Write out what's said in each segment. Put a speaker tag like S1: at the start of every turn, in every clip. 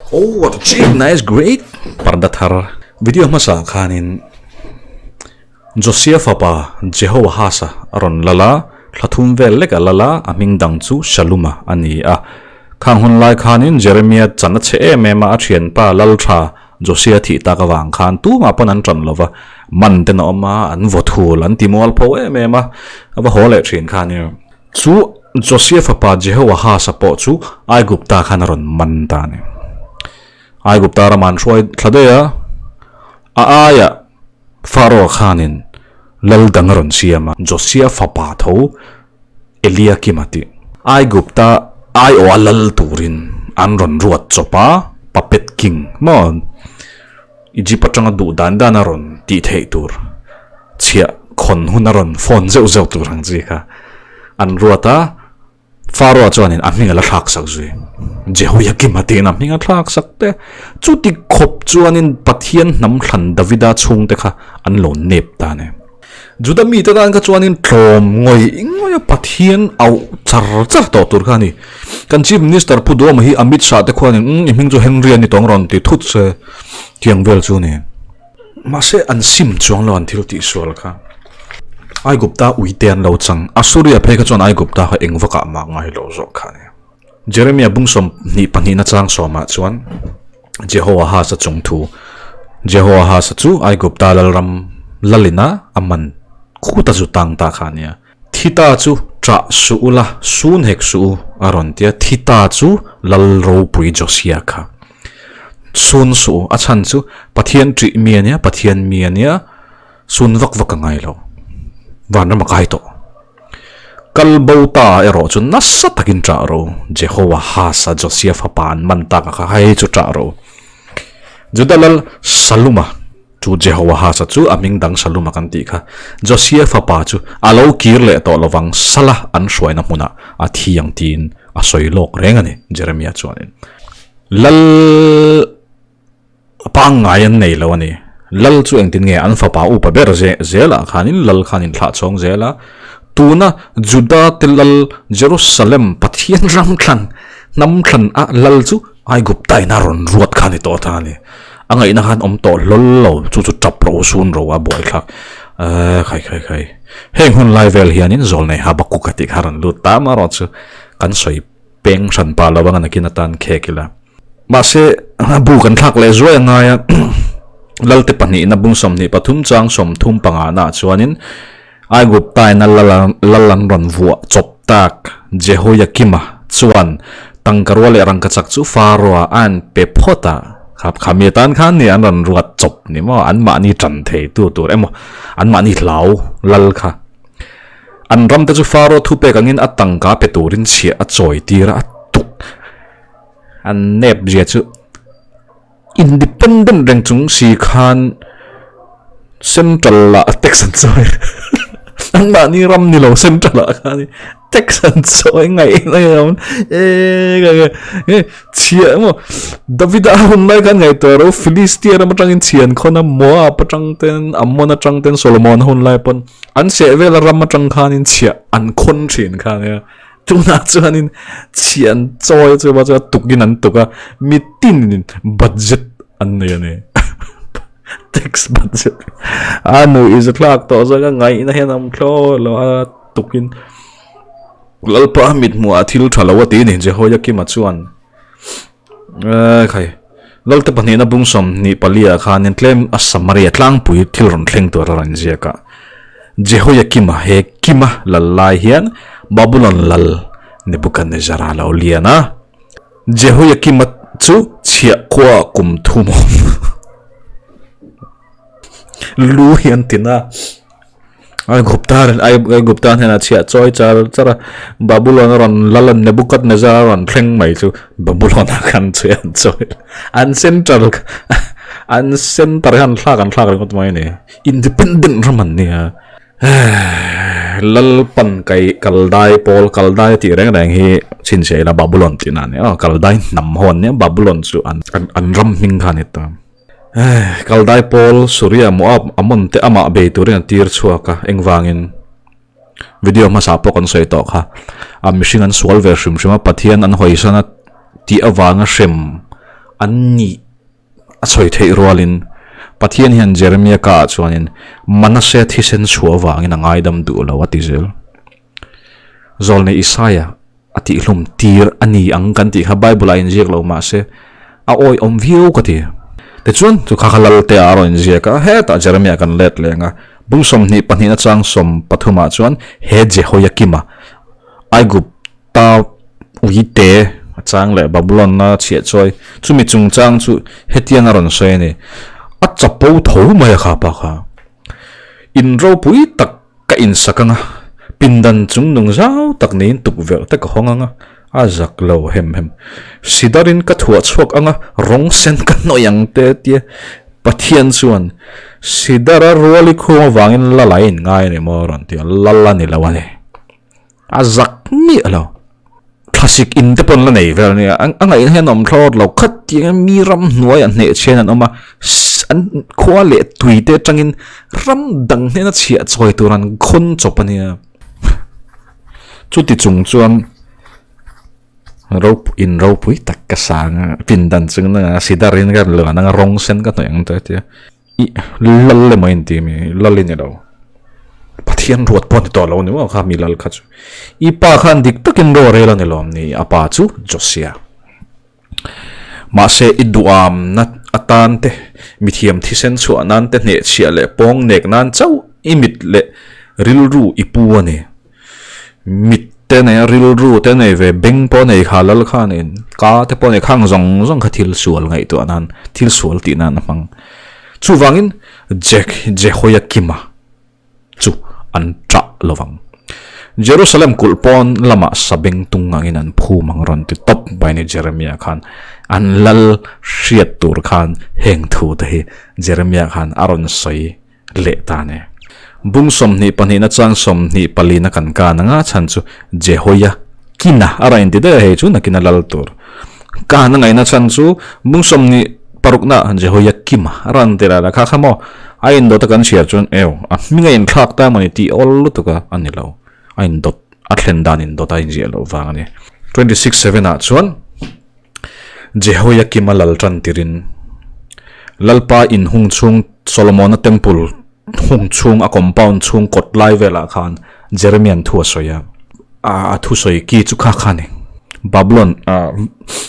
S1: Oh what a cheap nice great parda thar video hmasa khanin Josia fapa Jehoahasa a rawn lal a, thla thum vel lek a lal a, a hming dang chu Shaluma a ni a. Khang hun lai khanin Jeremia chan a chhe em em a, a thianpa Laltha Josia thih tak avang khan tumah pawn an tan lova, man ten a awm a, an vaw thul, an ti mual pho em em a, a va haw leh thin kha a ni. Chu Josia fapa Jehoahaz-a pawh chu Aigupta khan a rawn man ta a ni. Aigupta rama an hruai thla daih a, a aiah Pharaoh khanin lal dang a rawn siam a, Josia fapa tho Eliakim a tih. Aigupta aiawha lal turin an rawn ruat chawp a, puppet king maw Egypt atanga duh dan dan a rawn tih theih tur chhiah khawn hun a rawn phone zeuh zeuh tur ang chi kha an ruat a, Pharaoh chuanin a hming a la thlak sak zui. Jehoiakim a tiin a hming a thlak sak te. Chuti khawp chuanin Pathian hnam thlan Davida chhungte kha an lo nep ta a ni. Juda mite tan kha chuanin tlawm ngawih ngawih a Pathian auh char char tawh tur kha a ni. Kan Chief Minister Pu Duhawma hi Amit Shah te khuanin umm i hming chu Henry a ni tawng rawn ti thut se tiang vel chu a ni. Mahse an sim chuang lo an thil tihsual kha. Aigupta uite an lo chang. Assuria phei kha chuan Aigupta kha eng vakah mah ngai lo zawk kha a ni. Jeremia bung sawmhnih pahnihna chang sawmah chuan Jehoahaz-a chung thu, Jehoahaz-a chu Aigupta lalram lalina a man khuta zu tang ta kha a nia. Thita chu ṭah suh ula, sun hek suh u, a rawn ti a. Thita chu lal ropui Josia kha. Sun suh u, a chhan chu Pathian ṭih mi a nia, Pathian mi a nia, sun vak vak a ngai lo. Vanram a kai tawh. Kal bo ta erawh chu nasa takin ṭah ro, Jehoahaz-a Josia fapa an man tak a kha, hei chu ṭah ro. Juda lal Saluma chu Jehoahaz-a chu a hming dang Saluma kan tih kha, Josia fapa chu a lo kir leh tawh lovang sala an hruaina hmunah a thi ang tiin a sawi lawk reng a ni, Jeremia chuanin. Lal. Pangngai an nei lo a ni. Lal chu engtin nge an fapa upa ber zelah khanin lal khan inthlah chhawng zel a. Tuna Juda te lal Jerusalem Pathian ram thlan hnam thlan a lal chu Aigupta in a rawn ruat kha a ni tawh ta a ni. A ngaihna khan awm tawh hlawl lo chu chu tap ro sun ro a buaithlak. Eeh khai khai khai. Heng hun lai vel hianin Zawlnei Habakkuk a tih kha a rawn lut ta amaherawh chu kan sawi peng hran pah lo anga nakin atan khek ila. Mahse, bu kan thlak leh zuai a ngai a, Lalte pahnihna bung 23 chang 35 naah chuanin Aiguptaina lal an rawn vuah chawp tak Jehoiakima chuan tangkarua leh rangkachak chu Pharaoh-a a an pe phawt a, khami atan khan ni an rawn ruat chawp ni maw, anmahni tan theitu tur emaw anmahni hlau lal kha. An ramte chu Pharaoh thupek angin a tangka pe turin chhiah a chawi tir a, a tuk. An nep zia chu independent reng chung si khan central ah tax an chawi an mahni ram ni lo central ah khan tax an chawi ngaih na nge awm e ka nge nge chhia emaw Davida a hun lai khan ngaihtuah ro Philistia ram atangin chhian khawn a Moab atang ten Ammon atang ten Solomon a hun lai pawn an chheh vel a ram atang khanin chhiah an khawn thin kha nia. Tunah chuanin chhi an chawi chu chu a tukin an tuk a, mitinin budget an nei a ni. Tax budget. A nu i zathlak tawh zawk a ngaihna hian a awm thlawt lo a tukin Lalpa mithmuhah thil tha lo a ti ni Jehoiakima chuan eh khai Lalte pahnihna bung 24 ah khanin tlem a Samaria tlangpui thil rawn thleng tur a rawn ziak a. Jehoiakima he Kima lal lai hian Babulon lal Nebuchadnezzar a lo lian a. Jehoiakima chu chhiah khua kum thum awm lu hi an tin a. Aigupta Aigupta hnenah chhiah chawi char char a, Babulon a rawn lal a Nebuchadnezzar a rawn thleng mai chu Babulon ah khan chhui an chawi an central an center hian thlak an thlak ringawt mai a ni independent ram an nia Lalpan kai kaldai pawl kaldai tih reng reng hi chhinchhiah ila Babulon tih na a ni a kaldai hnam ho an nia Babulon chu an an ram hming kha a ni ta. Kaldai pawl Suria Moab Ammon te amah bei turin a tir chhuak a, engvangin video hmasa pawh kan sawi tawh kha a mihring an sual ve hrim hrim a, Pathian an hawisan a tih avanga hrem an nih a sawi theih rualin Pathian hian Jeremia kaah chuanin Manase thisen chhuah avangin a ngaidam duh lo a ti zel. Zawlnei Isaia a tihhlum tir a ni ang kan tih kha Bible ah inziak lo mahse a awihawm viau ka ti. Tichuan, chu kha kha Lalte ah a rawn inziak a, hetah Jeremiah kan let leng a, bung 22 na chang 30 ah chuan he Jehoiakima, Aigupta uite a chang leh Babylon a chhiah chawi, chumi chungchang chu hetiang a rawn sawi a ni, A chapo tho mai a kha pa kha. In ropui tak Ka insak anga, pindan chung nung zau tak niin tukverh te ka hawng anga, a zak lo hem hem. Sidarin ka thuah chhuak anga, rawng sen ka hnawih ang te tia Pathian chuan Sidara ruali khung avangin lal a inngai a ni maw a rawn ti a, lal a ni lo a ni. A zak miah lo. Thlasik in te pawn la nei vel a nia, a ngaihna hian a awm thlawt lo. Khatiang in mi ram hnuaiah hnehchhian an awm a, an khua leh tui te atangin ram dang hnena chhiah chawi tur an khawn chawp a nia. Chuti chung chuan rop in ropui tak ka sang a, pindan chung na sidar in ka luan anga rawng sen ka hnawih ang te a tia. I lal emaw in ti mi lal i ni lo. Pathian ruat pawh ni tawh lo ni maw kha mi lal kha chu. I pa khan dik takin ro rel a ni lawm ni a pa chu Josia. Mahse i duham na atan te mithiam thisen chhuah nan te hnehchhiah leh pawng nek nan chauh i mit leh rilru i pu a ni. Mit te nei a rilru te nei ve beng pawh nei kha lal khanin ka te pawh nei khang zawng zawng kha thil sual ngaihtuah nan thil sual tih nan a hmang. Chuvangin Jack Jehoiakima chu an ṭah lovang. Jerusalem kulh pawn lamah sabeng tung angin an phum ang rawn ti tawp mai ni Jeremiah khan an lal hriat tur khan heng thu te hi Jeremiah khan a rawn sawi leh ta ne. Bung 22 na chang 24 na kan kan anga chhan chu Jehoia kina a rain ti daih a hei chu nakin a lal tur. Kan a ngaihna chhan chu bung 26 na Jehoia kima a rawn ti la kha kha maw a indawt a kan chhiar chuan eu a hming a inthlak ta mawni tih awl lutuk a a ni lo a indawt a thlen dan indawt a inziah loh vang a ni. 26 7 ah chuan Jehoiakim a lal tan tirin Lalpa in hung chhung Solomona temple hung chhung a compound chhung kawt lai velah khan Jeremia'n thu a sawi a, a thusawi ki chu kha kha a ni. Babylon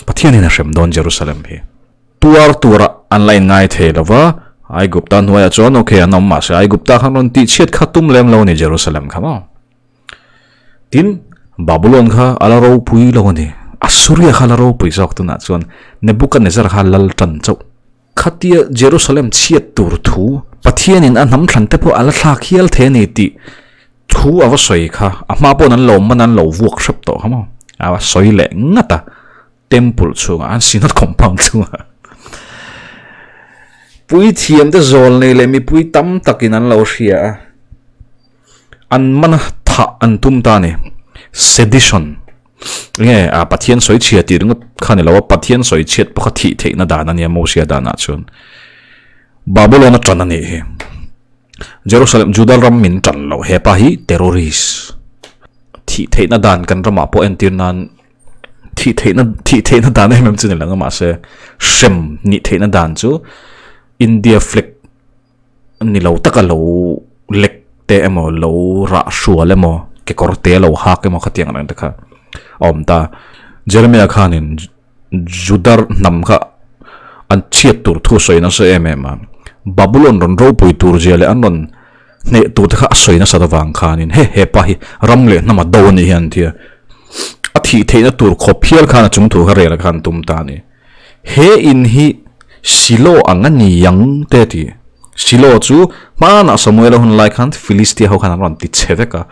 S1: Pathianin a hrem dawn Jerusalem hi. Tuar tura an la inngai thei lo va, Aigupta hnuaiah chuan ok an awm mahse Aigupta khan rawn tihchhiat kha tum lem lo a ni Jerusalem kha maw. Tin, Babulon kha a la ropui lo a ni. Assuria kha a la ropui zawk tunah chuan Nebuchadnezzar kha lal tan chauh. Khatia Jerusalem chhiat tur thu Pathianin a hnam thlan te pawh a la thlak hial thei a ni tih thu a va sawi kha a hma paw'n an lo man an lo vuak hrep tawh kha maw? A va sawi leh ngat a, temple chhungah an synod compound chhungah puithiamte zawlnei leh mipui tam takin an lo hria a. An mana thah an tum ta a ni. Sedition. Enge a Pathian sawi chhia tih ringawt kha ni lo a, Pathian sawi chhiat pawh kha thih theihna dan a nia Mosia danah chuan. Babylon a tan a nih hi. Jerusalem, Juda ram min tan lo hepa hi terrorist. Thih theihna dan kan ramah pawh entir nan thih theihna thih theihna dan em em chu ni lo ang a mahse hrem nih theihna dan chu India flag ni lo taka lo lek te emaw lo rah hrual emaw kekawr te lo hak emaw khatiang reng te kha a awm ta. Jeremiah khanin Juda hnam kha an chhiat tur thu sawi nasa em em a, Babylon rawn ropui tur zia leh an rawn hneh tur te kha a sawi nasat avang khanin he hepa hi ram leh hnama do a nih hian an ti a, a thih theihna tur khawp hial khan a chung thu kha rel khan tum ta a ni. He in hi Silo ang a ni ang te ti. Silo chu hmanah Samuela hun lai khan Philistia ho khan an rawn ti che vek a.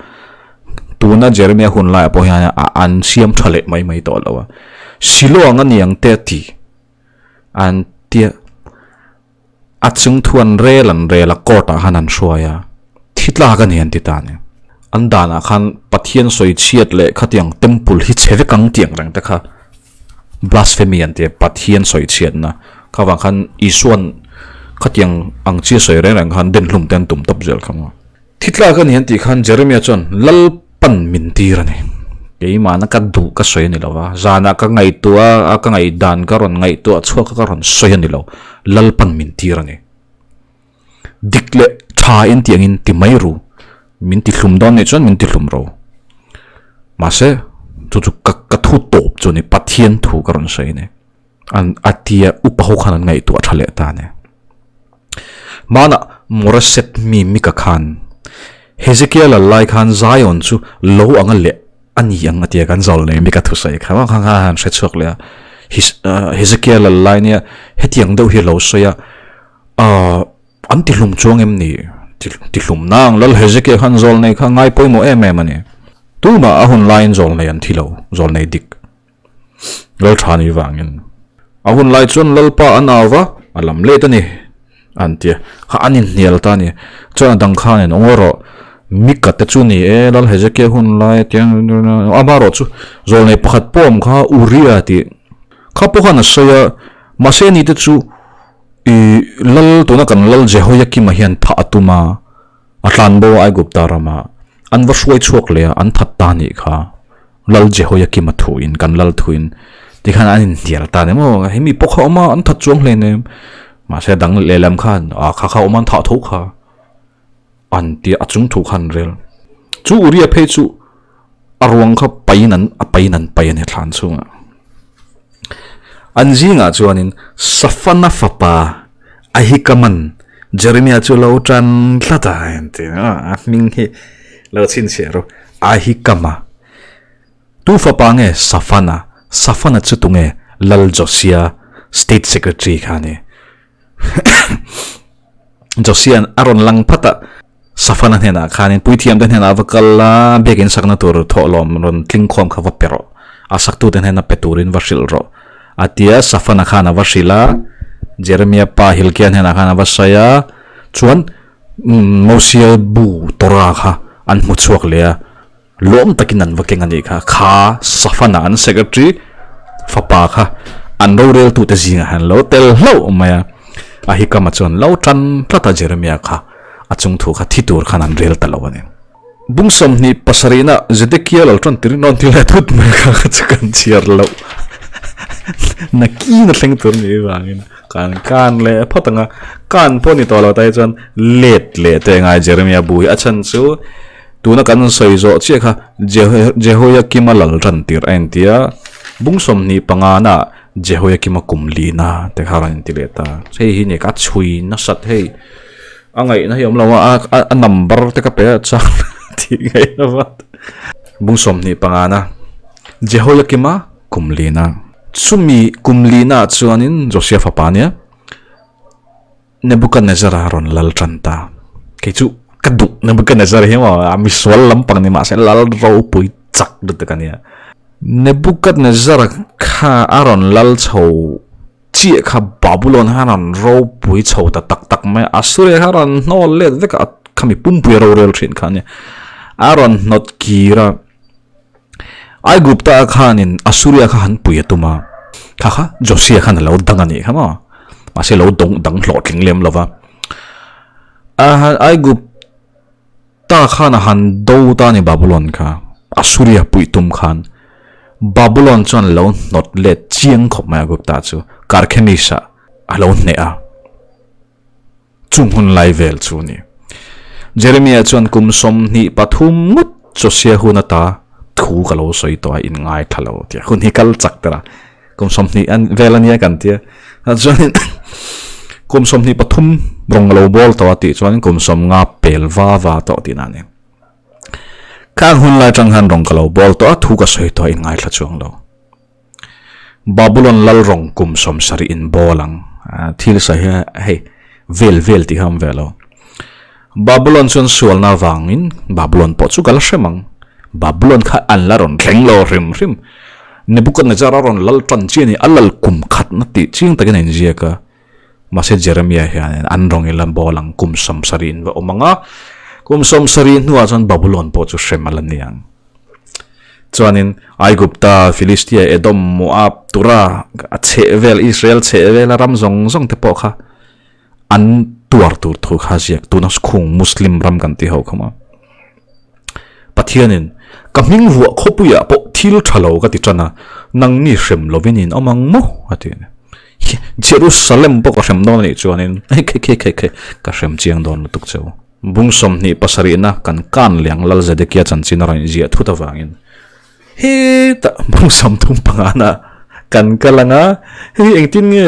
S1: Tuna Jeremia hun laiah pawh hian a an siam tha leh mai mai tawh lo a. Silo ang a ni ang te ti. An tia a chung thu an rel an rel a court ah khan an hruai a. Thi tlak a ni an ti ta a ni. An danah khan Pathian sawi chhiat leh khatiang temple hi che vek ang tiang reng te kha. Blasphemy an ti a, Pathian sawi chhiatna. Kha vang khan Isua'n khatiang ang chi a sawi reng reng khan den hlum te an tum tawp zel kha maw. Thi tlak a ni an tih khan Jeremiah chuan Lalpan min tir a ni. Keimahna ka duh ka sawi a ni lo va, zanah ka ngaihtuah a, ka ngaihdan ka rawn ngaihtuah chhuak a ka rawn sawi a ni lo, Lalpan min tir a ni. Dik leh tha in tih angin ti mai ru, min ti hlum dawn nih chuan min ti hlum ro. Mahse, chu chu ka ka thu tawp chu a ni, Pathian thu ka rawn sawi a ni. An a tia upa ho khan an ngaihtuah tha leh ta a ni. Hmanah Moreset mi Mika khan Hezekiel a lai khan Zion chu lo anga leh a ni ang a tia kan zawl nei Mika thusawi kha kha kha han hre chhuak leh a. Hezekiel a lai nia hetiang deuh hi lo sawi a, an ti hlum chuang em ni? Ti hlum nang Lal Hezekiel khan zawl nei kha ngai pawimawh em em a ni. Tumah a hun laiin zawl nei an thi lo, zawl nei dik. Lal tha ni vangin a hun lai chuan Lalpa an au va, a lam let a ni an ti a, kha an inhnial ta a ni. Chuan a dang khanin aw rawh, Mika te chu ni e, Lal Hezekia hun lai tia amaherawh chu zawlnei pakhat pawh awm kha Uria tih kha pawh khan a sawi a, mahse ni te chu ih Lal tuna kan Lal Jehoiakima hian thah a tum a, a tlanbo a Aigupta rama an va hruai chhuak leh a, an that ta a nih kha. Lal Jehoiakim a thuin, kan lal thuin tikhan an inhnial ta a ni maw? Hemi pawh kha awm a, an that chuang hlein em? Mahse a dang lehlam khan, a kha kha awm a, an thah tho kha an ti a, a chung thu kha an rel. Chu Uria phei chu a ruang kha paiin an, a paiin an pai a ni thlan chhungah. An zingah chuanin Safana fapa Ahikaman Jeremia chu lo tan tlat a, an ti a, a hming hi lo chhinchhiah rawh, Ahikama. Tu fapa nge Safana? Safana chu tunge Lal Josia State Secretary kha a ni. Josia'n a rawn lang phat a, Safana hnenah khanin puithiamte hnenah va kal a, biakin sakna tur thawhlawm rawn tling khawm kha va pe rawh, a saktute hnena pe turin va hrilh rawh a ti a, Safana khan a va hrilh a, Jeremia pa Hilkia hnenah khan a va sawi a, chuan Mosia bu Torah kha an hmu chhuak leh a. Lawm takin an va keng a nih kha. Kha Safana an secretary fapa kha an roreltute zingah hian lo tel hlauh mai a. Ahikama chuan lo tan tlat a Jeremia kha a chung thu kha thi tur khan an rel ta lo a ni. Bung 27 na Zedekia lo tan tir nawn thil leh thut mai kha kha chu kan chhiar loh nakin a thleng tur ni vangin kan kan leh phawt ang a. Kan pawh ni tawh lo ta hi chuan let leh te ngai Jeremia bu hi a chhan chu Tuna kan sawi zawh chiah kha Jehoiakima lal tan tir a inti a, bung 25 na Jehoiakima kum lina te kha rawn inti leh ta. Hei hi nia ka chhui nasat hei a ngaihna hi a awm lo a, a number te ka pe a chang tih ngaihna vat. Bung 25 na Jehoiakima kum lina. Chumi kum lina ah chuanin Josia fapa ania. Nebuchadnezzar a rawn lal tan ta. Kei chu ka duh Nebuchadnezzar hi maw a misual lampang ni mahse lal ropui chak lutuk a nia. Nebuchadnezzar kha a rawn lal chho chiah kha Babylon kha a rawn ropui chho ta tak tak mai a. Assuria kha a rawn hnawl let vek a, khami pumpui a rorel thin kha a nia. A rawn hnawt kir a. Aigupta khanin Assuria kha han pui a tum a, kha kha Josia khan a lo dang a nih kha maw? Mahse lo dawng dang hlawhtling lem lo va. Aigupta khan a han do ta a ni Babulon kha, Assuria puih tum khan. Babulon chuan lo hnawt let chiang khawp mai Aigupta chu, Karkhemis-ah a lo hneh a. Chung hun lai vel chu a ni. Jeremia chuan kum 23 ngawt Josia hun ata thu ka lo sawi tawh a, in ngaithla lo tia. Hun hi kal chak tela kum 20 vel a nia kan tia. Chuanin kum 23 rawng a lo bawl tawh a tih chuanin kum 50 pel va va tawh tihna a ni. Khang hun lai atang khan rawng ka lo bawl tawh a, thu ka sawi tawh a, in ngaithla chuang lo. Babulon lal rawng kum 70 in bawl ang. Thil sawi hi hei vel vel tih kha awm ve lo. Babulon chuan sualna avangin Babulon pawh chu ka la hrem ang. Babulon kha an la rawn thleng lo hrim hrim. Nebuchadnezzar a rawn lal tan chian hi a lal kum khatna tih chiang takin a inziak a. Mahse Jeremiah hianin an rawng ila bawl ang kum 70 in va awm ang a. Kum 70 hnuah chuan Babulon pawh chu hrem a la ni ang. Chuanin Aigupta, Filistia, Edom, Moab, Tura, a chheh vel, Israel chheh vela ram zawng zawng te pawh kha an tuar tur thu kha ziak tuna khung Muslim ram kan tih ho kha maw. Pathianin. Ka hming vuah khawpuiah pawh thil tha lo ka ti tan a, nangni hrem lovin in awm ang maw? a ti a ni. Jerusalem pawh ka hrem dawn a nih chuanin hei khei khei khei khei ka hrem chiang dawn lutuk che u. Bung 20 pasarihna kan kan liang Lal Zedekia chanchin a rawn inziah thut avangin hetah bung 30 pangana kan kal ang a, hei engtin nge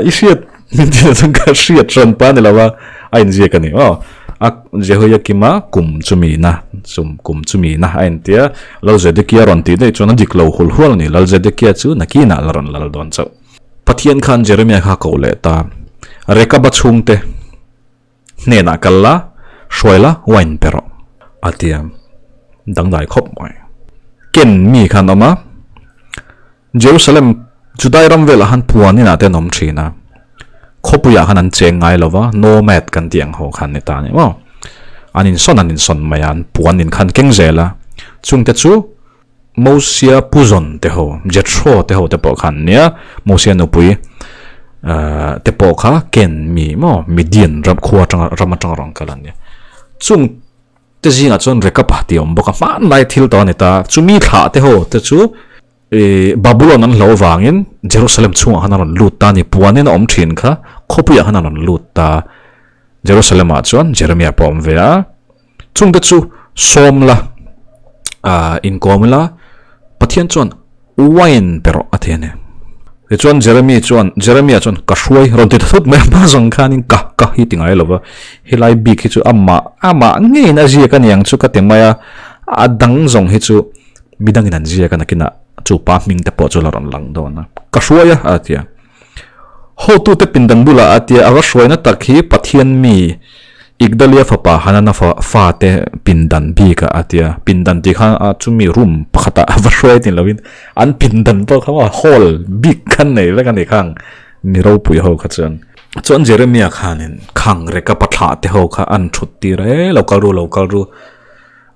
S1: i hriat min tih chuan ka hriat hran pa ni lo a, a inziak a ni aw. A Jehoiakima kum chumina chum kum chumina a intia Lal Zedekia rawn tih daih chuan a dik lo hul hual a ni, Lal Zedekia chu nakinah la rawn lal dawn chauh. Pathian khan Jeremia kha a koh leh ta, Rekaba chhungte. Hnenah kal la, hruai la, wine pe rawh. A ti a, dangdai khawp mai. Ken mi khan awm a, Jerusalem, Judai ram velah khan puan inah te an awm thin a, khawpuiah khan an cheng ngai lo va, nomad kan tih ang ho khan ni ta a ni maw? An insawn an insawn mai a, an puan in khan keng zel a, chungte chu Mosia puzawn te ho, Jethro te ho te pawh khan nia, Mosia nupui te pawh kha Ken mi maw, Midian ram khua atanga ram atanga rawn kal an nia. Chung te zingah chuan Rekab tih a awm bawk a, hmanlai thil tawh a ni ta. Chumi thlah te ho te chu Babulon an hlauh avangin Jerusalem chhungah khan a rawn lut ta a ni, puanin a awm thin kha khawpuiah khan a rawn lut ta. Jerusalem-ah chuan Jeremiah pawh a awm ve a. Chungte chu sawm la, ah, inkawm ila, Pathian chuan wine pe rawh a ti a ni. Tichuan Jeremy chuan, Jeremia chuan ka hruai rawn ti ta thut mai a, hma zawng khanin ka, ka hi ti ngai lo va, helai bik hi chu amah, amah ngeiin a ziak a niang chu ka ti mai a, a dang zawng hi chu midangin an ziak a nakinah chu pa hming te pawh chu la rawn lang dawn a, ka hruai a, a ti a. Hotute pindan bulah a tia a va hruaina tak hi Pathian mi Igdalia fapa Hanana fa fate pindan bikah a tia. Pindan tih kha a chumi room pakhatah a va hruai tih loin an pindan pawh kha maw hall bik khan nei vek a ni khang mi ropui ho kha chuan. Chuan Jeremia khanin khang reka pathlah te ho kha an thut tir a, e lo kal ru lo kal ru.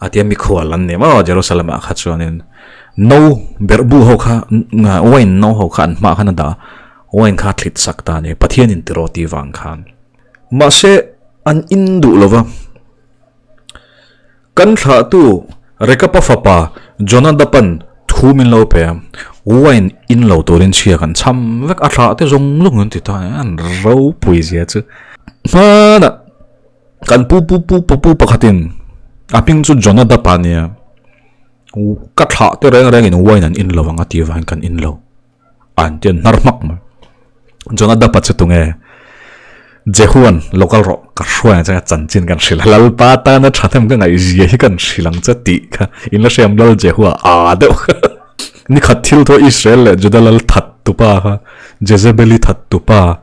S1: A tia mikhual an ni maw Jerusalem ah kha chuanin no berhbu ho kha wine no ho kha an hmah khan a dah a, wine kha a thlit sak ta a ni Pathian in tiraw tih vang khan. Mahse an in duh lo va, kan thlahtu Rekapa fapa Jonadapan thu min lo pe a, wine in lo turin chhia kan cham vek a thlah te zawng zawng an ti ta a ni, an ropui zia chu hmanah. Kan pu pu pu pu pu pakhatin a hming chu Jonadab a nia, ka thlah te reng rengin wine an in lo ang a tih vangin kan in lo an ti a, hnar hmak mai. Jonadab-a chu tunge? Jehuan lo kal rawh ka hruai ang che ka chanchin kan hrilh a, Lalpa tana thahnem ka ngaihzia hi kan hrilh ang che tih kha in la hriam Lal Jehua aa deuh kha. Nikhat thil thaw Israel leh Juda lal that tupa kha Jezebeli that tupa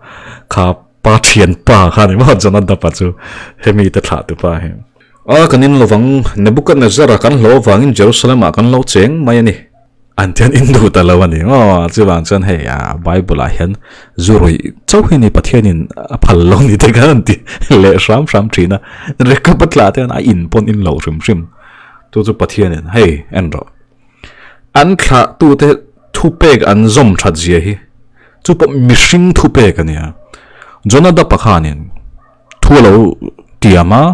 S1: kha Pa thian pa kha ni maw Jonadab-a chu hemi te thlah tu pa hi. A kan in lovang Nebuchadnezzar-a kan hlawh avangin Jerusalem-ah kan lo cheng mai a ni. An tian in duh ta lo a ni maw? Chuvang chuan hei a Bible-ah hian zu ruih chauh hi ni Pathianin a phal lo ni te khan an ti leh hram hram thin a. Rekab-a tlah te hian a in pawn in lo hrim hrim. Chu chu Pathianin hei en rawh. An thlahtute thupek an zawm that zia hi chu pawh mihring thupek a nia. Jonadab-a khanin thu a lo tiam a,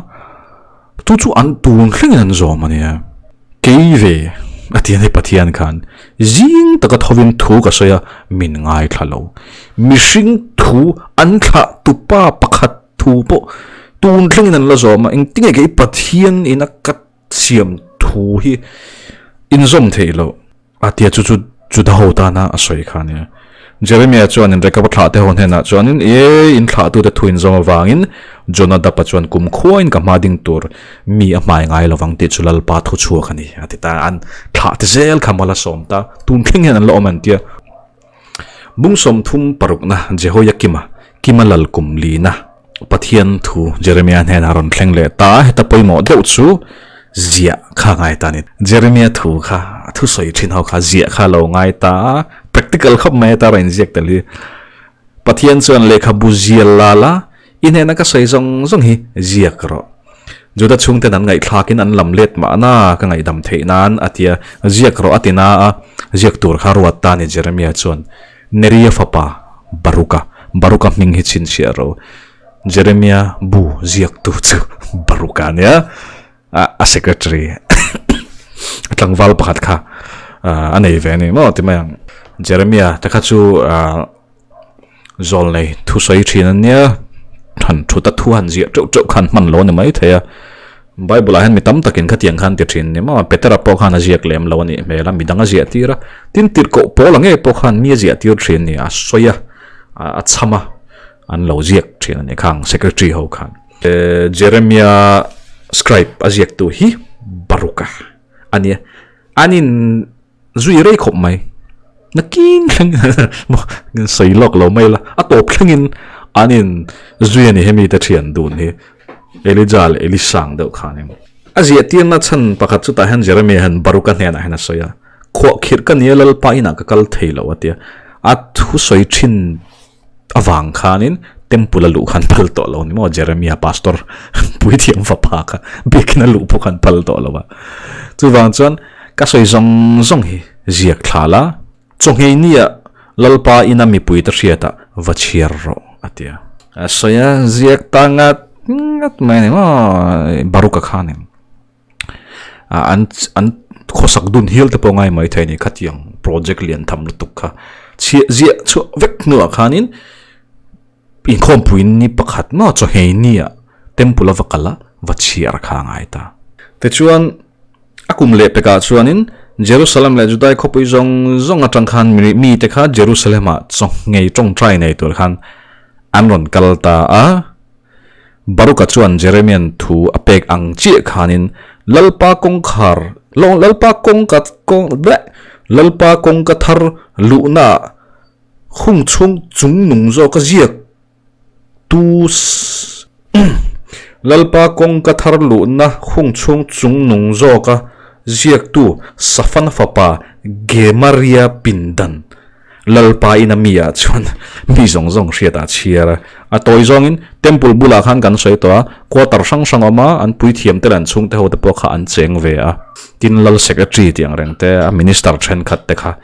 S1: chu chu an tun thlengin an zawm a nia. Kei ve a ti a ni Pathian khan zing taka thovin thu ka sawi a, min ngaithla lo. Mihring thu an thlahtupa pakhat thu pawh tun thlengin an la zawm a, engtinge kei Pathian ina ka Siam thu hi inzawm theih loh a tia chu chu Juda ho tana a sawi kha a nia. Jeremia chuan in Rekab-a thlahte ho hnenah chuanin, E, in thlahtute thu inzawm avangin Jonadab-a chuan kum khuain ka hma ding tur mi a hmai ngai lovang tih chu Lalpa thu chhuak a ni, a ti ta. An thlahte zel kha mal a sawm ta. Tun thleng hian an la awm an tia. Bung 30 parukna Jehoiakima, Kima lal kum lina Pathian thu Jeremia hnenah rawn thleng leh ta a, heta pawimawh deuh chu ziah kha ngai ta a ni. Jeremia thu kha, a thusawi thin ho kha ziah kha lo ngai ta a, practical khawp mai ata rawn inziak tel hi. Pathian chuan lehkhabu zial la la, i hnena ka sawi zawng zawng hi ziak rawh. Juda chhungten an ngaihthlakin an lam let mahna ka ngaihdam theih nan a ti a, ziak rawh a ti na a, ziak tur kha ruat ta a ni Jeremia chuan. Neria fapa Baruka, Baruka hming hi chhinchhiah ro. Jeremia bu ziaktu chu Baruka a nia, a secretary. Tlangval pakhat kha a nei ve a ni maw ti mai ang. Jeremia te kha chu zawl nei thusawi thin an nia, han thut a thu han ziah teuh teuh khan hman lo a ni mai thei a. Bible ah hian mi tam takin khatiang khan ti thin ni maw, Petera pawh khan a ziak lem lo a nih hmel a, midang a ziah tir a, tin tirhkoh pawl ang ngei pawh khan mi a ziah tir thin ni, a sawi a, a chham a, an lo ziak thin a ni khang secretary ho khan. Jeremia scribe a ziaktu hi Baruka a nia, an in zui rei khawp mai, nakin thleng sawi lawk lo mai la, a tawp thlengin an in zui a ni hemi te thian dun hi Elija leh Elisa ang deuh khan emaw. A ziah tirna chhan pakhat chutah hian Jeremia hian Baruka hnenah hian a sawi a, Khuah khirh ka nia Lalpa inah ka kal thei lo a tia, a thusawi thin Avang khanin temple a luh khan phal tawh lo ni maw Jeremia pastor puithiam fapa kha biakin a luh pawh khan phal tawh lo a. Chuvang chuan ka sawi zawng zawng hi ziak thla la, chawngei nia Lalpa ina mipui te hriatah va chhiar rawh a ti a. A sawi a ziak ta ngat ngat mai a ni maw Baruka khanin. An an khawsak dun hial te pawh ngai mai thei a ni khatiang project lian tham lutuk kha chhiah ziah chhuah vek hnuah khanin inkhawmpui ni pakhat maw chawhmeh nia temple a va kal a va chhiar kha a ngai ta. Tichuan a kum leh pekah chuanin Jerusalem leh Judai khawpui zawng zawng atang khan mite kha Jerusalem ah chawhmeh tawngtai nei tur khan an rawn kal ta a. Baruka chuan Jeremia'n thu a pek ang chiah khanin Lalpa kawngkhar, Lalpa kawngka kawng bleh, Lalpa kawngka thar luhnaah hung chhung chung nung zawka ziak tu Lalpa kawngka thar luhna hung chhung chung nung zawka ziaktu Safana fapa Gemaria pindan Lalpa in a mi ah chuan mi zawng zawng hriat ah chhiar a. A tawi zawngin Temple bulah khan kan sawi tawh a, quarter hrang hrang awm a, an puithiam te leh an chhungte ho te pawh kha an cheng ve a. Tin Lal Secretary tih ang reng te, a Minister thenkhat te kha.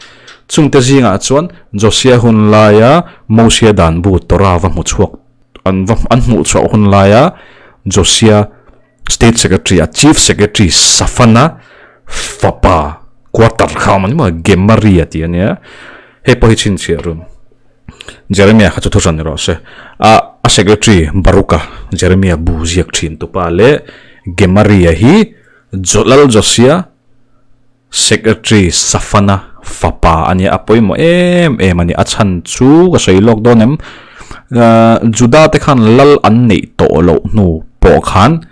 S1: Chungte zingah chuan Josia hun laia Mosia dan bu Torah va hmu chhuak an va an hmuh chhuah hun laia Josia State Secretary a Chief Secretary Safana fapa quarter kha awm a ni maw Gemaria tih a nia hei pawh hi chhinchhiah rum Jeremia kha chu thuhran ni rawh se a a Secretary Baruka Jeremia bu ziak thin tupa leh Gemaria hi Lal Josia Secretary Safana fapa a nia a pawimawh em em a ni a chhan chu ka sawi lawk dawn em Juda te khan lal an neih tawh loh hnu pawh khan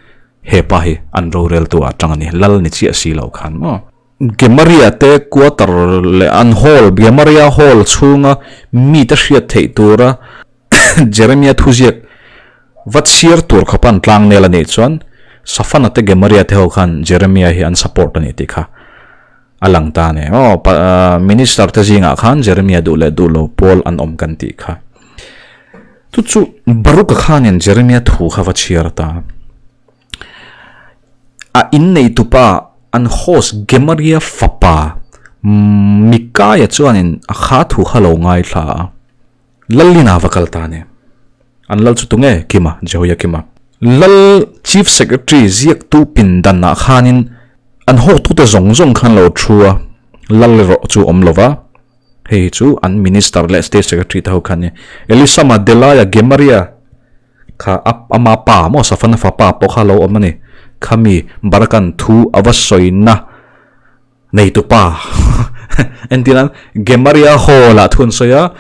S1: hepa hi an rorel tu ah tang a ni lal ni chiah si lo khan maw Gemaria te quarter leh an hall Gemaria hall chhunga mite hriat theih tura Jeremia thuziak va chhiar tur khawpa an tlang nel a nih chuan Safana te Gemaria te ho khan Jeremia hi an support a ni tih kha a lang ta a ni. Aw, minister te zingah khan Jeremia duh leh duh lo pawl an awm kan tih kha. Chu chu Baruka khanin Jeremia thu kha va chhiar ta. A inneitupa an host Gemaria fapa Mikaia chuanin a kha thu kha lo ngaithla a. Lalina va kal ta ni. An lal chu tunge? Kima, Jehoiakima. Lal Chief Secretary ziaktu pindanah khanin an hawktute zawng zawng khan lo thu a, lal erawh chu awm lo va. Hei chu an Minister leh State Secretary te ho khan ni. Elisama, Delaia, Gemaria kha a ama pa maw Safana fapa pawh kha lo awm a ni. Khami Barakan thu a va sawina Neitu pa entir an Gemaria hall ah thu an sawi a,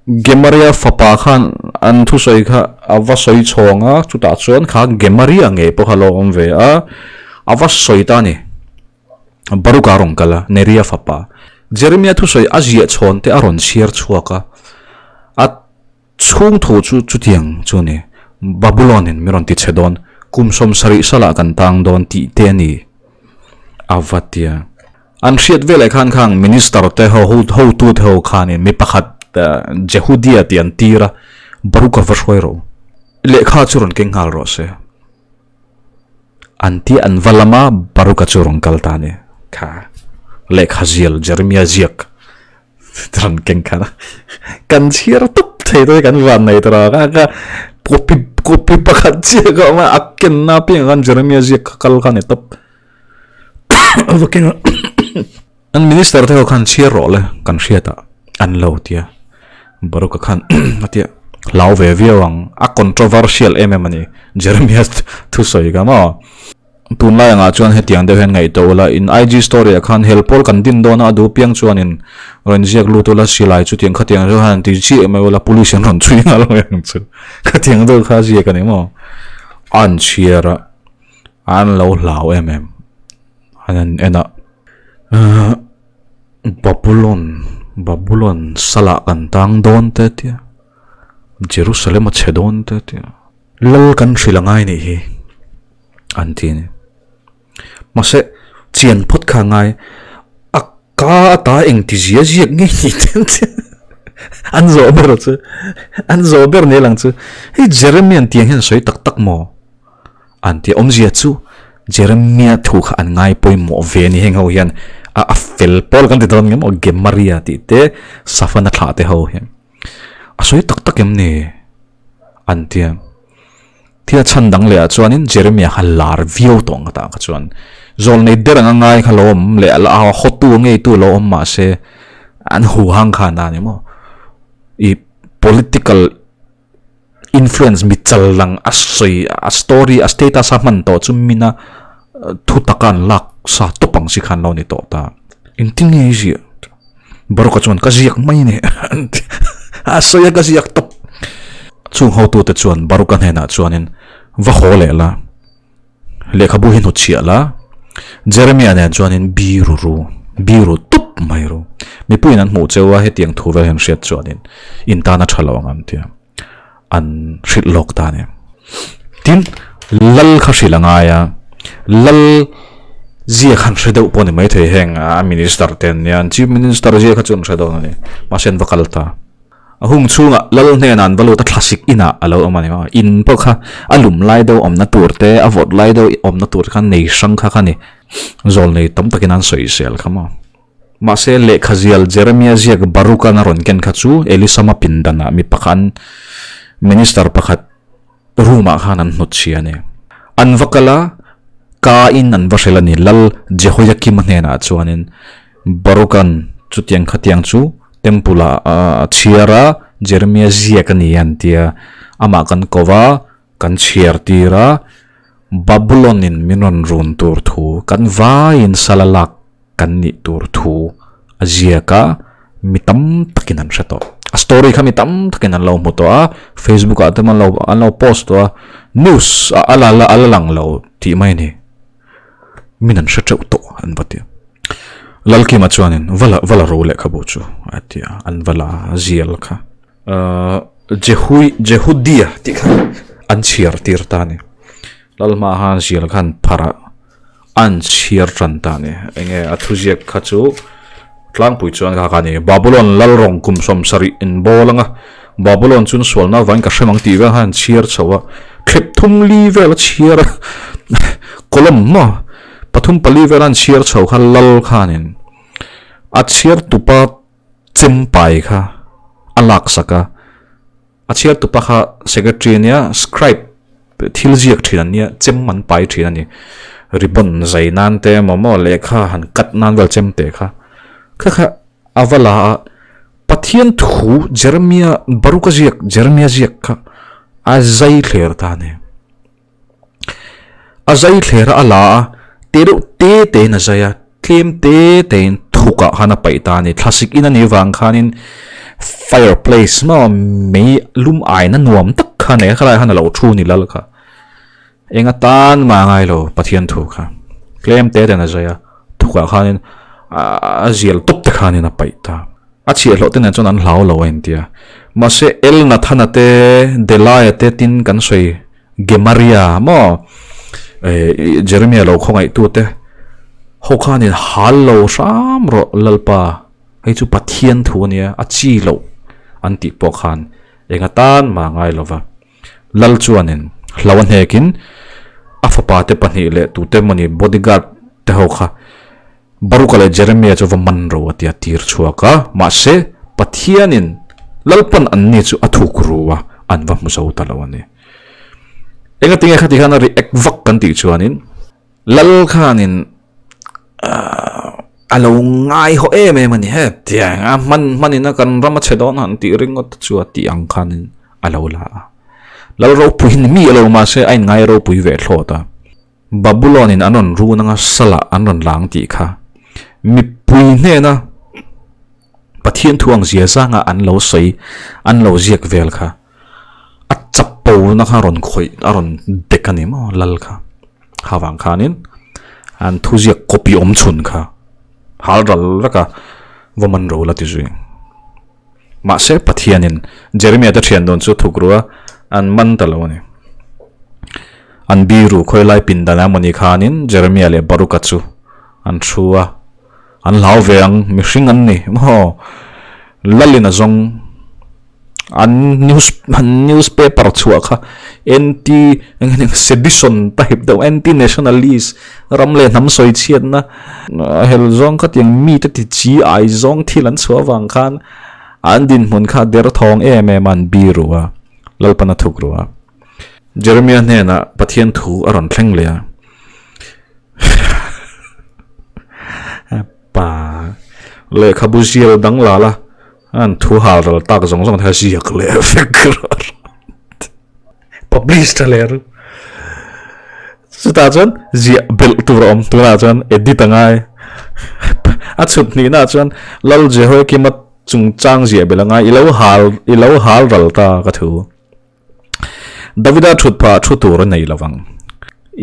S1: Gemaria fapa khan an thusawi kha a va sawi chhawng a, chutah chuan kha Gemaria ngei pawh kha a lo awm ve a, a va sawi ta a ni. Baruka a rawn kal a, Neria fapa. Jeremia thusawi a ziah chhawn te a rawn chhiar chhuak a, a Chhung thu chu chutiang chu a ni. Babylon-in min rawn ti chhe dawn, kum 70 salah kan tang dawn tih te a ni a va tia. An hriat veleh khan khang minister te ho hotu te ho khanin mi pakhat Jehudia tih an tir a, Baruka va hruai rawh u. Lehkha chu rawn keng nghal rawh se. An tia an va lam a, Baruka chu rawn kal ta a ni. Kha lehkha zial Jeremia ziak. Ran keng khan a kan chhiar tup thei te kan van nei tawh a ka copy copy pakhat chiah ka awm a a ken na piang khan Jeremia ziak kha kal kha ni tawp. va keng a. An minister te ho khan chhiar rawh le kan hriat ah an lo tia. Baruka khan a tia hlau ve viau ang a controversial em em a ni Jeremiah thusawi kha maw. Tunlai angah chuan hetiang deuh hian ngaihtuah ula in IG story ah khan hel pawl kan din dawn a a duh piang chuanin rawn ziak lut ula silai chutiang khatiang deuh hian ti chiah mai ula police an rawn chhui nghal mai ang chu khatiang deuh kha a ziak a ni maw. An chhiar a an lo hlau em em an han en a. Babulon, Babulon salah kan tang dawn te tia, Jerusalem a chhe dawn te tia, Lal kan hrilh a ngai nih hi an ti a ni. Mahse, chian phawt kha a ngai, a ka ata engti zia ziak ngei ni te an ti a, an zawh ber chu, an zawh ber ni lang chu, hei Jeremian tiang hian sawi tak tak maw? An ti awmzia chu Jeremia thu kha an ngai pawimawh ve a ni. Heng ho hian a a fel pawl kan ti dawn nge maw Gemaria tih te Safana thlah te ho hian a sawi tak tak em ni an ti a. Thil a chhan dang leh ah chuanin Jeremia kha lar viau tawh ang ka tah kha chuan zawlnei der anga ngai kha lo awm leh a hawtu ngeitu lo awm mahse an huhang kha an a ni maw i political Influence mi chal lang a sawi a story a status a hman tawh chu mina thu taka an lak sa tawp ang si khan lo ni tawh ta. Engtin nge i ziah? Baruka chuan ka ziak mai ni a sawi a ka ziak tawp. Chung hotute chuan Baruka hnenah chuanin va haw leh la, lehkhabu hi hnutchhiah la, Jeremia nen chuanin biru ru, biru tup mai ru. Mipuiin an hmuh cheu a, hetiang thu vel hian hriat chuanin in tan a tha lo ang an ti a, an hrilh lawk ta a ni. Tin, lal kha hrilh a ngai a, lal zia khan hre deuh pawh a ni maithei heng a minister te an nia, an chief minister zia kha chu an hre dawn a ni, mahse an va kal ta. A hung chhungah lal hnenah an va lut a, thlasik inah a lo awm a ni maw? In pawh kha a lum lai deuh awmna tur te, a vawt lai deuh awmna tur te kha nei hrang kha kha ni. Zawl nei tam takin an sawisel kha maw? Mahse, lehkha zial Jeremia ziak Barukan a rawn ken kha chu Elisama pindanah mi pakhat minister pakhat room-ah khan an hnawt chhia a ni. An va kal a, ka in an va hrel a ni. Lal Jehoiakim-a hnenah chuanin Barukan chutiang khatiang chu Temple-ah a chhiar a, Jeremia ziak a ni an ti a. Amah kan ko va, kan chhiar tir a, Babulon-in min rawn run tur thu kan vaiin sala lak kan nih tur thu a ziak a, mi tam takin an hre tawh. A story kha mi tam takin an lo hmu tawh a, Facebook ah te an lo an lo post tawh a, news ah a la a la lang lo tih mai a ni. Min an hre teuh tawh an va ti a. Lalkima chuanin va la va la ro lehkhabu chu a ti a, an va la zial kha. Ahh Jehui Jehudia tih kha an chhiar tir ta a ni. Lalhma khan zial kha an phar a. An chhiar tan ta ni. Enge a thuziak kha chu tlangpui chuan kha kha ni. Babulon lal rawng kum 70 in bawl anga Babulon chun sualna avangin ka hrem ang tih vel khan an chhiar chho a. Thlep thum li vel a chhiar a column maw pathum pali vel an chhiar chho kha lal khanin a chhiar tupa chem pai kha a laksak a. A chhiar tupa kha secretary a nia, scribe thil ziak thin an nia, chem an pai thin a ni. Ribbon zai nan te emaw maw lehkha han cut nan vel chem te kha. Kha kha a va la a, Pathian thu Jeremia, Baruka ziak, Jeremia ziak kha a zai thler ta a ni. A zai thler a a la a, te deuh te te in a zai a, tlem te te in thuk ah khan a paih ta a ni. Thlasik in a nih vang khanin fire place maw mei lum aina nuam tak kha a nei a, khalai ah khan a lo thu ni lal kha. Eng atan mah a ngai lo Pathian thu kha. Tlem te te in a zai a, thuk ah khanin a zial tawp te khanin a paih ta. A chhiahhlawh te nen chuan an hlau lo a intia. Mahse El Nathana te, Delaia te tin kan sawi Gemaria maw eh Jeremia lo khawngaihtu te ho khanin hal lo hram rawh Lalpa hei chu Pathian thu ania a chi loh an tih pawh khan enga tan mah ngai lova Lal chuanin hlo a hnekin a fapa te pahnih leh tute mawni bodyguard te ho kha Baruka leh Jeremia chu va man ro a tia tir chhuak a mahse Pathianin Lalpan anni chu a thuk ru a an va hmu zo ta lo a ni. Enga tinge khati khan a react vak kan tih chuanin Lal khanin. A lo ngai haw em em a ni he tiang a hman hman in a kan ram a chhe dawn han tih ringawt te chu a tih ang khan in a lo la a. Lal ropui ni mi a lo mahse a in ngai ropui ve thlawt a. Babulon in an rawn run anga salah an rawn lang tih kha mipui hnena Pathian thu ang zia zanga an lo sawi an lo ziak vel kha a chapo na kha rawn khawih a rawn dek a ni maw lal kha kha vang khanin an thuziak copy awm chhun kha hal ral vek a va man ro la ti zui mahse Pathianin Jeremiah te thian dawn chu thuk ru a an man ta lo a ni an biru khawilai pindan a mawni khanin Jeremiah leh Baruka chu an thu a. An hlau ve ang, mihring an ni maw? Lalin a zawng an news an newspaper chhuah kha anti sedition type deuh anti nationalist ram leh hnam sawi chhiatna hel zawng kha tiang mite ti chi ai zawng thil an chhuah avang khan an dinhmun kha derthawng em em a an bi ru a, Lalpan a thuk ru a. Jeremiah hnenah Pathian thu a rawn thleng leh a. Pa lehkhabu zial dang lal a an thu hal ral tak zawng zawng te kha ziak leh vek rawh publish tha leh ru chutah chuan ziah belh tur a awm tunah chuan edit a ngai a chhut hnihna chuan Lal Jehoiakima chungchang ziah belh a ngai i lo hal i lo hal ral ta ka thu. Davida thut phah thu tur a nei lo vang.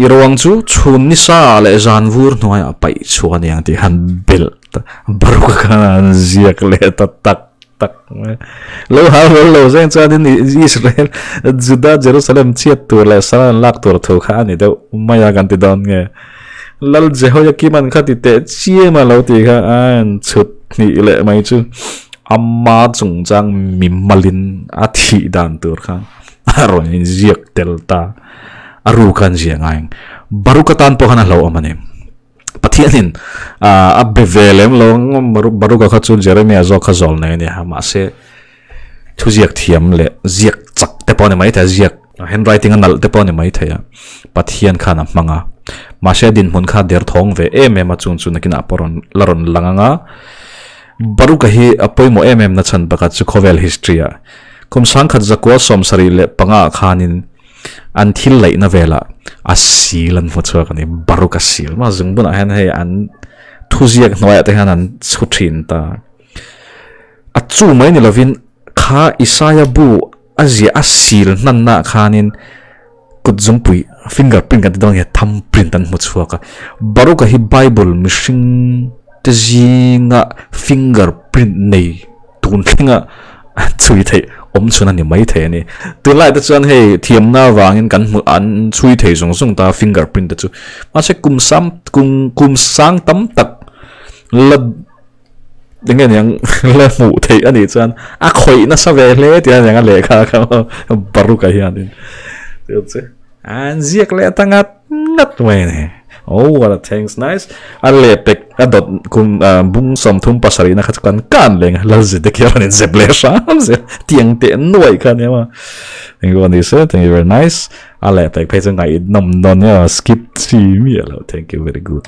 S1: I ruang chu chhun ni sa leh zan vur hnuaiah paih chhuak a ni ang tih han belh ta Baruka khan an ziak leh ta tak tak mai. Lo hal hlawl lo zeng chuanin Israel, Juda, Jerusalem chhiat tur leh sal an lak tur thu kha a ni deuh mai a kan ti dawn nge. Lal Jehoiakim-a'n kha ti teh chiam a lo tih kha a en chhut hnih leh mai chu ama chungchang mi malin a thih dan tur kha a rawn inziak tel ta. A ru khan ziah ngai ang. Baruka tan pawh khan a hlauhawm a ni. Pathianin a be ve lem lo ang Baruka kha chu Jeremiah zawk kha zawl nei a ni a, mahse Thuziak thiam leh ziak chak te pawh a ni maithei a, ziak handwriting a nalh te pawh a ni maithei a, Pathian khan a hmang a. Mahse dinhmun kha derthawng ve em em a, chung chu nakinah pawh rawn la rawn lang ang a. Baruka hi a pawimawh em em na chhan pakhat chu khawvel history ah kum sangkhat zakua 75 ah khanin an thil laihna velah a sil an hmu chhuak a ni, Baruka sil. Mah zungbunah hian hei an thuziak hnuaiah te hian an chhu thin ta. A chu mai ni lovin kha Isaiah bu a ziah a sil hmannaah khanin kut zungpui finger print kan ti dawn nge thumb print an hmu chhuak a. Baruka hi Bible mihring te zinga finger print nei tun thlenga chhui theih awm chhun a ni mai thei a ni. Tunlai te chuan hei thiamna avangin kan hmu an chhui thei zung zung ta finger print te chu. Mahse kum sam kum kum sang tam tak la Enge niang la hmuh theih a nih chuan a khawih nasa ve hle tih a niang a lehkha kha Baruka hianin chu chu an ziak leh ta ngat ngat mai a ni. Oh what a thanks nice a lehpek a dawt kum bung 37 na kha chu kan kan leng a Lalzedek hi a rawn inzep leh hram zel tiang teh nuaih kha ania maw engpawh ni se thank you very nice a lehpek phei chu ngaihnawm dawn nia skip chi miah lo thank you very good.